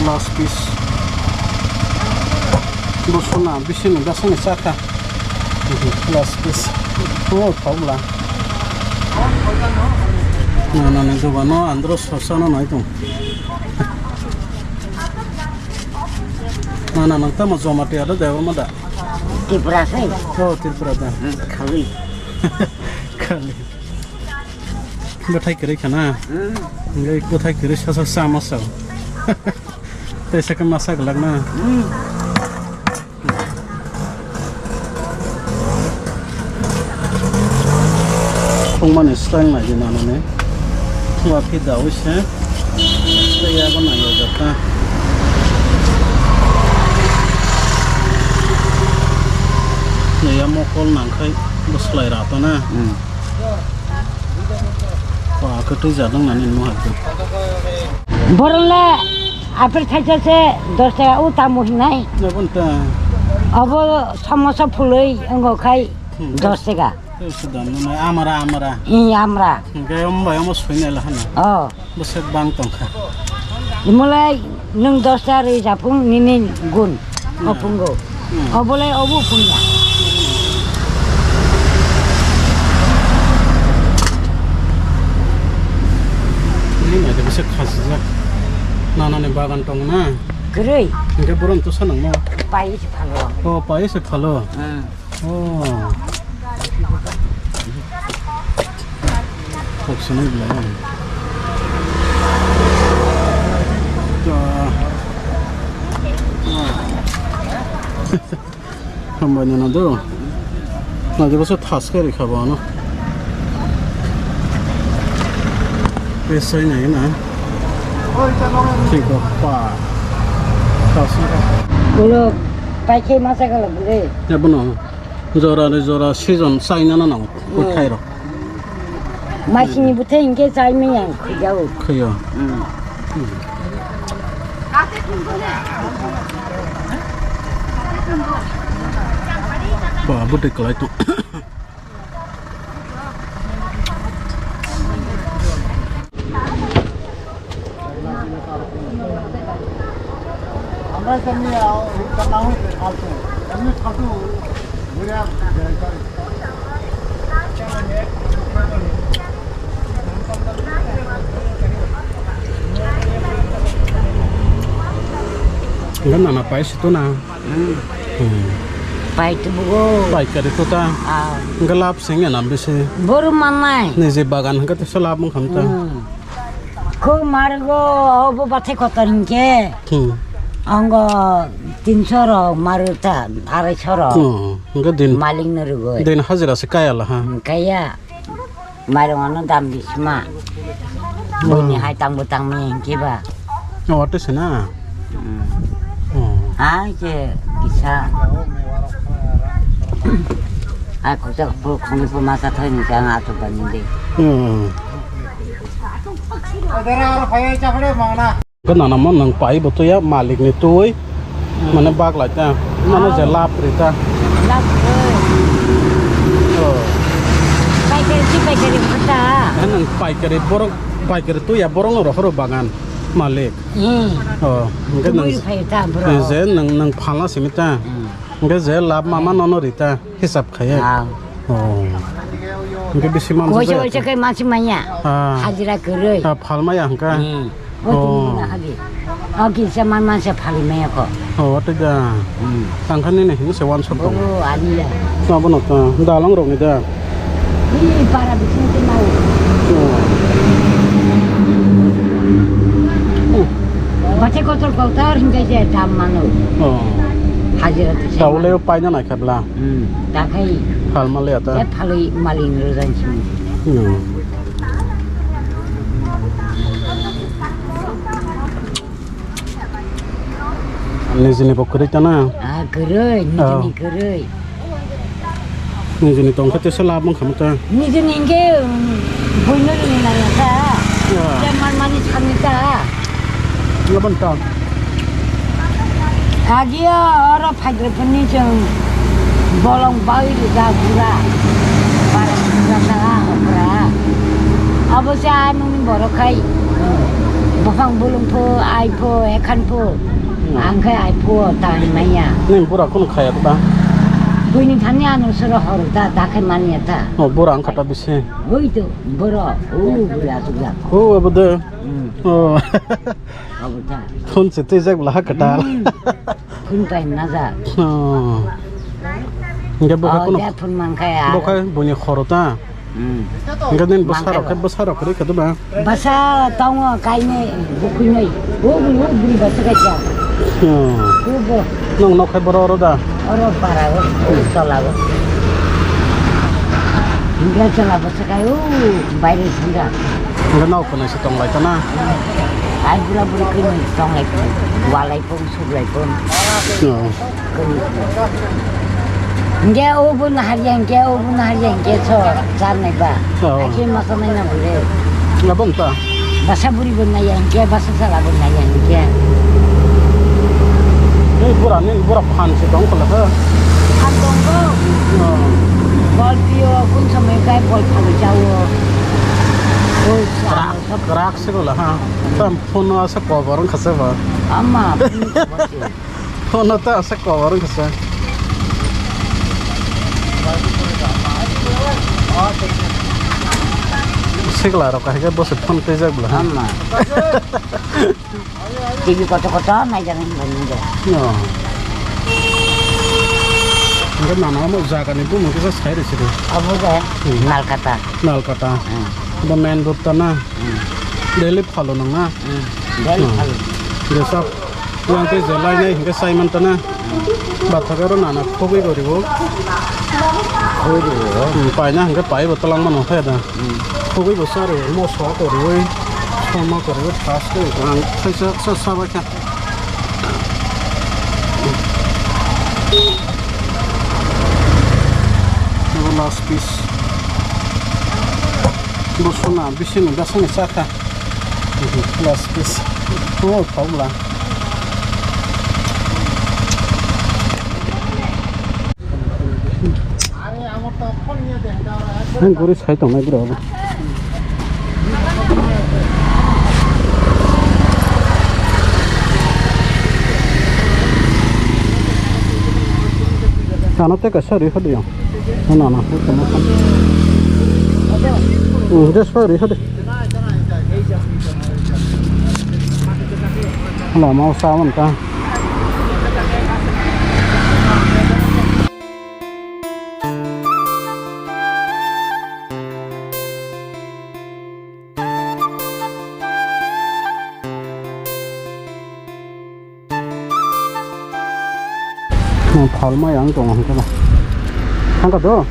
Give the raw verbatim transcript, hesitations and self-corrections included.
Last piece. Bosona bisini basani chakha. Last piece. Oh, thok bla. Na na ni dogano andro sosa no nai tong. Na na nang tamo Zomato ado debo ma da. Tripura se. Oh, Tripura da. Hmm, khali. Khali. Bwthai kwrwi khana? Hmm. Ngai bwthai kwrwi sasa sama sa. Tei sakhe masa glak na? Hmm. Thwngmani swkang nai di nanani. Thwngma phi dawi se. Tei abo nai o jata. Nai ya mokol nang khai bwslai ra to na. Hmm. Ba, kwtwi jadong nani nung hai. Borok le apple thaisa se dos taka o tamo hinai. Nabon ta. Obo samosa phulwi ongo khai Hmm. dos taka. Sudan nunai amara amara. Hi amra. Hingke om bai omo soinai lahana. Oh. Bwswk bang tongkha. Imolai nwng dos ta rwi japung nini gun. Hmm. Opungo. Hmm. Obolai obo pungya. Nini mai de bwswk khasijak. Nanani bagan tong na. Kwrwi. Hingke borom to sanang mo. Pai se phalo. Oh, pai se phalo. Hmm. Oh. Kok sini belai. Hambai nana do. Na je basa thas kari khabo ano. Pesai nai na. Thik pa. Thas. Ulo paikhe masa kala bule. Ya bono. Jora ni jora season chaina na nang. Kuthairok. Masini bwthai hinkhe chai maya khuijao. Khuiyo. Hmm. Ba, bwtwi kwlai tong. আমরা সামনে আও, এই কান্না হয়েছে ফালতু। এমনি ফালতু ঘুরে আর বেড়াই করে। Enggak nana pai situ na. Hmm. Hmm. Pai tu bugo. Pai kari tu ta. Ah. Enggak lap sing ya nambe se. Boru manai. Ni je bagan enggak tu selap mengkam ta. Hmm. Ko margo obo bathe kotor hinkhe. Hmm. Ongo tinso rok maru ta, arai so rok. Hmm. Enggak din. Maling no rugo. Din hajira se kaya lah ha. Hmm, kaya. Mairung ano dam bisma. Hmm. Buini hai tangbo tangmani hinkhe ba. Oh, watwi se na? Hmm. Oh. Hai je kisa. Hai khoksa khoksa khoni pho masa thoi ni kang ato bani de. Hmm. Ko nana mo nang pai bo to ya malik ni tui. Hmm. Mane bak lai ta. Mane je lap ri ta. Lap ri. Oh. Paikari si paikari phata. Nang paikari borok, paikari tu ya borok no rohoro bagan malik. Hmm. Oh, hingke nang, tubui phai ta borok. Je nang, nang phalna simi ta. Hmm. Hingke je lap mama nono ri ta. Hisab khaiya? Ah. Oh. Hingke bisi mansa. Koisa, koisa khe mansi manya. Ah. Hajira kwrwi. Ah, phalmaya hingka? Hmm. Oh. Oh, tini na hadi. Oh, kisa man mansa phali maya ko. Oh, tei da. Hmm. Tangkha nini hini se wan sop tong. Oh, ani ya. Abo no ta. Dalang rok ni da. Ni para bising te mau. Oh. Oh. Bache kotor kotor hingke je dam mano. Oh. Hajira te. Tawle paina na khabla. Hmm, ta khai. Phalma le ata. Ya phalwi mali ni rojan simi. Hmm. Nijini bo kwrwi ta na? Ah, kwrwi, nijini kwrwi. Nijini tong khe tesa lab wng kha ta. Nijini hingke, um, buino rini nang ta. Ya. Ya man mani sani ta. Laban ta. Agia oro phaidrupani chwng bolong bai rijak pura. Bara rijak ta okra. Abo se anoni borok khai. Buphang bulung pho, ai pho, ekhan pho. Hmm. Ang khe ai pho, ta hinmaya. Nini bura kunu khaya ta? Buini thani ano soro hor ta, ta khe manya ta. Oh, bura ang kata bisi. Oi to, bura, oh, bura asuk jak. Oh, abo de. Hmm. Oh. Abo ta. Phone se twijak bla ha kata. Hmm. Khun pai najak. Oh. Hingke bo khe Oh, kono je phun mankha ya. Bo khe buini khoro ta. Hmm. Hingke nini bwsa rok khe, bwsa rok kwrwi khe duma. Bwsa tongo kainwi, bukhunwi. O bwrwi, o bwrwi bwsa kaisa. Hmm. O bo. Nong nok khe boro oro da? Oro para o, o tola o. Hingke tola bwsa kai o, baire singa. Hingke nok kwnwi se tong lai ta na? Ai bura bura kwnwi tong lai kwnwi. Walai phung, suklai phung. Oh. Hingke obo naharya, hingke obo naharya, hingke so charnai ba. Oh. Aki masa nai na bole. Labong ta? Basa buri bo nai ya, hingke basa sala bo nai ya, hingke. Ni bura, ni bura phan se tong kala ha. Phan tong ko. Oh. Bol pio, kun samai kai bol phan jao. Oh, Krak, krak se kala ha. Tam phone asa cover wngkha se ba. Ama, phone cover se. Phone ta asa cover wngkha se. Sikla rok hai khe bo se phone twijak bwla. Ama. T V koto koto naijak hinba nung de. No. Hingke nana omo jaga ni bumung kisa sai rw sidi. Abo de. Hmm. Nalkata. Nalkata. Hmm. Bo main road ta na. Hmm. Daily follow nang na. Hmm. Daily Hmm. follow. Jesa yang tei je lainai hingke sai man ta na. Bathak aro nana khogwi bo ribo. Khogwi bo. Hmm, paina hingke pai bo twlang mano khe da. Hmm. Khogwi bo sa ribo, moso kwrwi, soma kwrwi, fast kwrwi, ang khaisa sa sa bai kha. Abo last piece. Bo sona bisini dasani sa kha. Last piece. Oh, thok bla. Ang guri sai tongnai bro. Ano tei kaisa ri phadi yang. Ano, ano, ano. Hmm, just phadi phadi. Lama usaha man ta. Phalmai ang tongo hwnkhe ba. Thangkha do?